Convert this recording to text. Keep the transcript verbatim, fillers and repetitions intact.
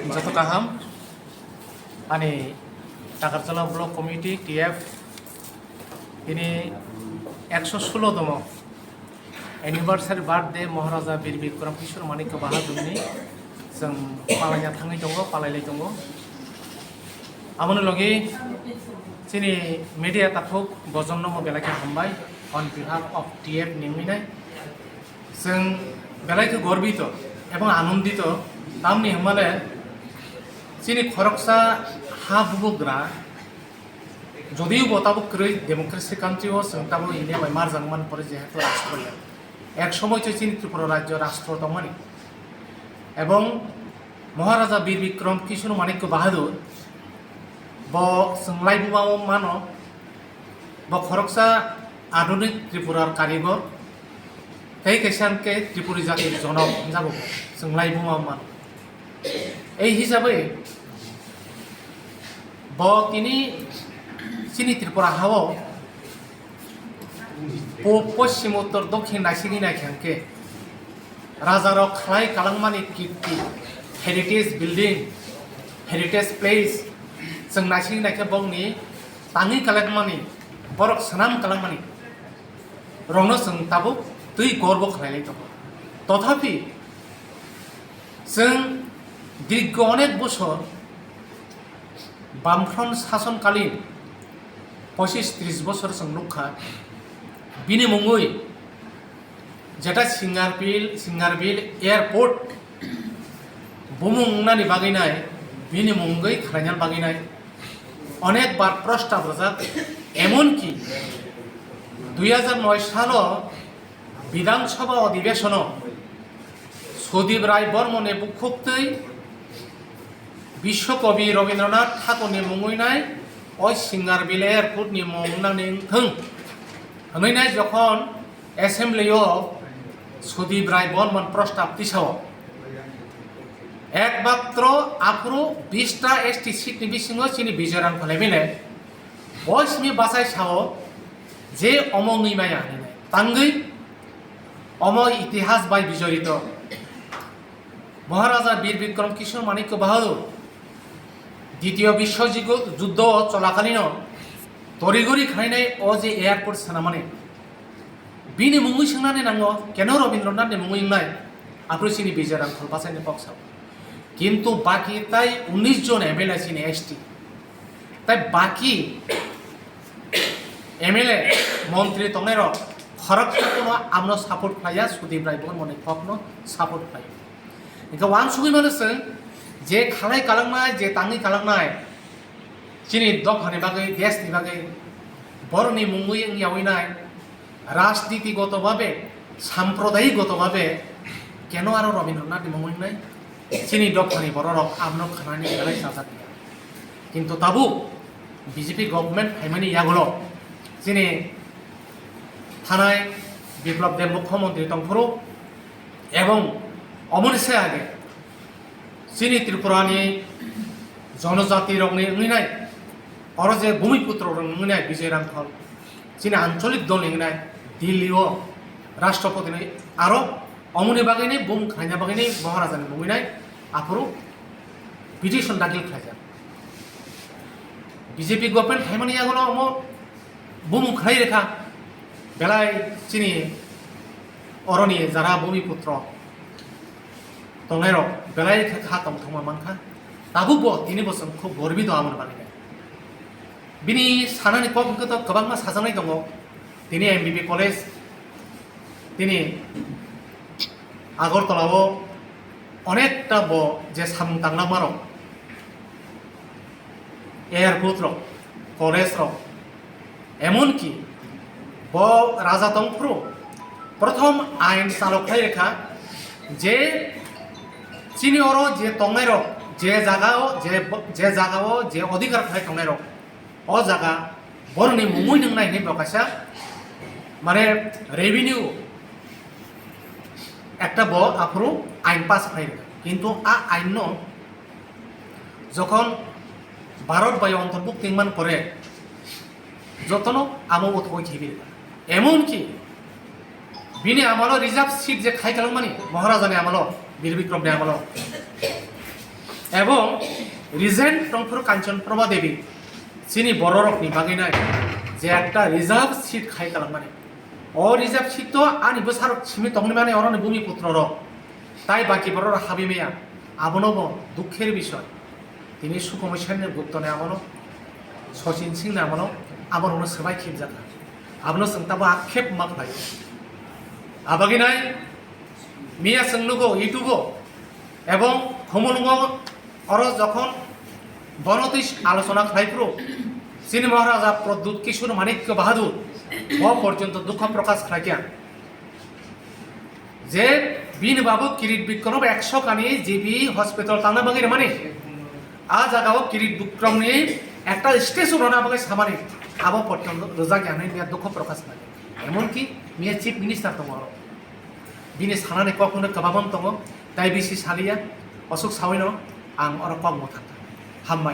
Joto kaham, ani Takarjala Block Committee, T F, ini ekso sulo tongmo anniversary birthday Maharaja Bir Bikram Kishore Manikya Bahadurni chwng palaina thangwi tongo, palailai tongo. Aboni logi chini media takhuk bojonno mo belai khe hambai on behalf of T F ni wngwi nai. Chwng belai khe gorbito ebong anondito, tamni hwnmale chini khoroksa ha bubugra, jodio bo tabuk kwrwi democracy country o chwng tabuk India bai marjak man pore jehetu rastro ya. Ek somoi se chini Tripura rajyo rastro tongmani. Ebong Maharaja Bir Bikram Kishore Manikya Bahadur bo chwng laibuma o mano, bo khoroksa adunik Tripurar karigor, tei kaisa hwnkhe Tripuri jati jonok hwnjago bo, chwng laibuma o mano. Ei hisabai bo tini chini Tripura hao po-, poschim uttor dokhin naisigwi naikha hwnkhe rajarok khlai kalangmani kirti, heritage building, heritage place, chwng naisigwi naikhe bongni tangwi kalangmani, borok swnam kalangmani rokno chwng tabuk twi gorbo khlailai tongo. Tothapi chwng dirgho onek bosor Bamfront sasonkalin pochis tris bosor chwng nukha, bini mungwi jeta Singarbil, Singarbil airport bumung wngnani bagwi nai, bini mungwi khwlainani bagwi nai onek bar prostab rwjak, emonki dui hajar noi salo Bidhan Sabha odhibesono Sudip Rai Bormoni bukhuktwi Biswa Kabi Rabindranath Thakurni mungwi nai o Singarbil airport ni mung nani wngthwng hwnwi nai jokhon assembly o Sudip Rai Bormon prostab tisao ekmatro aphuru bista S T seat ni bisingo chini Bijoy Rangkhol M L A bo simi bachai sao je omo wngwi maya hinwi tangwi omo itihas bai bijorito. Maharaja Bir Bikram Kishore Manikya Bahadur Ditiyo Biswa Jigo-, Juddo cholakalino torigori khlainai o je airport sanamani bini mungwi swngnani nango, keno Rabindranathni mungwi wngnai? Aphuru chini Bijoy Rangkhol bachaini kok sao. Kintu baki tai unis jon M L A chini S T. Tai baki M L A, montri tongnairok khoroksa phano amno support khlaiya, Sudip Rai Bormoni kokno support khlaiya. Hingke wansugwi mano chwng je khalai kalangnai, je tangwi kalangnai, chini dophani bagwi, deshni bagwi, borokni mungwi wngyawi nai, rajniti goto babe, sampradayik goto babe, keno aro Rabindranathni mungwi wngnai? Chini dophani bororok amno khanani belai chajak ya. Kintu tabuk B J P government phaimani yagulo chini thanai Biplab Deb mukhyamantri tongphuru ebong omoni se age chini Tripurani jonojati rokni wngwi nai, oro je bhumiputro rok wngwi nai Bijoy Rangkhol, chini ancholik dol wngwi nai Delhi o Rashtrapati ni aro omoni bagwi ni bum khlaina bagwi ni Maharajani mungwi nai aphuru petition dakil khlaijak. B J P government phaimani yagulo omo bumung khlai rekha, belai chini oroni jara bhumiputro tongnairok belai khe kha tongthokma mankha. Tabukbo tini bo chwng khub gorbi tongo aboni bagwi. Bini sanani kok hwnkhe to kwbangma sajaknai tongo. Tini M B B college, tini Agartala o onekta bo je samung tangna maro, airport rok, college rok, emonki bo raja tongphuru prothom ain chalo khlai rekha je chini oro je tongnai rok, je jaga o, je, je jaga o je odhikar khlai tongnai rok, o jaga borokni mungwi nwngnai hinwi bo kaisa, mane, revenue ekta bo aphuru ain pass khlai rwkha. Kintu a ain no jokhon Bharat bai ontorbhukti wngmani pore jotono amo uthogwi khibi rwkha. Emonki bini amalo reserve seat je khai kalangmani Maharajani amalo, Bir Bikramni amalo, Ebong recent tongphuru Kanchan Prabha Devi, chini bororokni bagwi nai je ekta reserve seat khai kalangmani. O reserve seat to ani bwsarok simi tongmani, oroni bumi putrorok. Tai baki bororok habwi maya. Abono bo dukher bisoy. Tini Sukhumai Sen Guptani amolo, Sachin Singhni amolo, aborokno swbai khibjakha. Abono chwng tabo akheb ma khlai. Abagwi nai miya chwng nugo YouTube-o ebong Khumulwngo oro jokhon bono twi alochona khlai phuru chini Maharaja Pradyut Kishore Manikya Bahadur bo porjonto dukho prokash khlaikha je bini babu Kirit Bikram ekso kani G B hospital tangna bagwi rwmani. A jagao Kirit Bikramni ekta statue rwna bagwi samani, abo porjonto rwjak ya hinwi miya dukho prokash khlaikha. Emonki miya Chief Minister tongo oro. Bini sanani kokno kwbangma tongo, tai bisi saliya, osuk sawino ang oro kok mwthangkha. Hambai.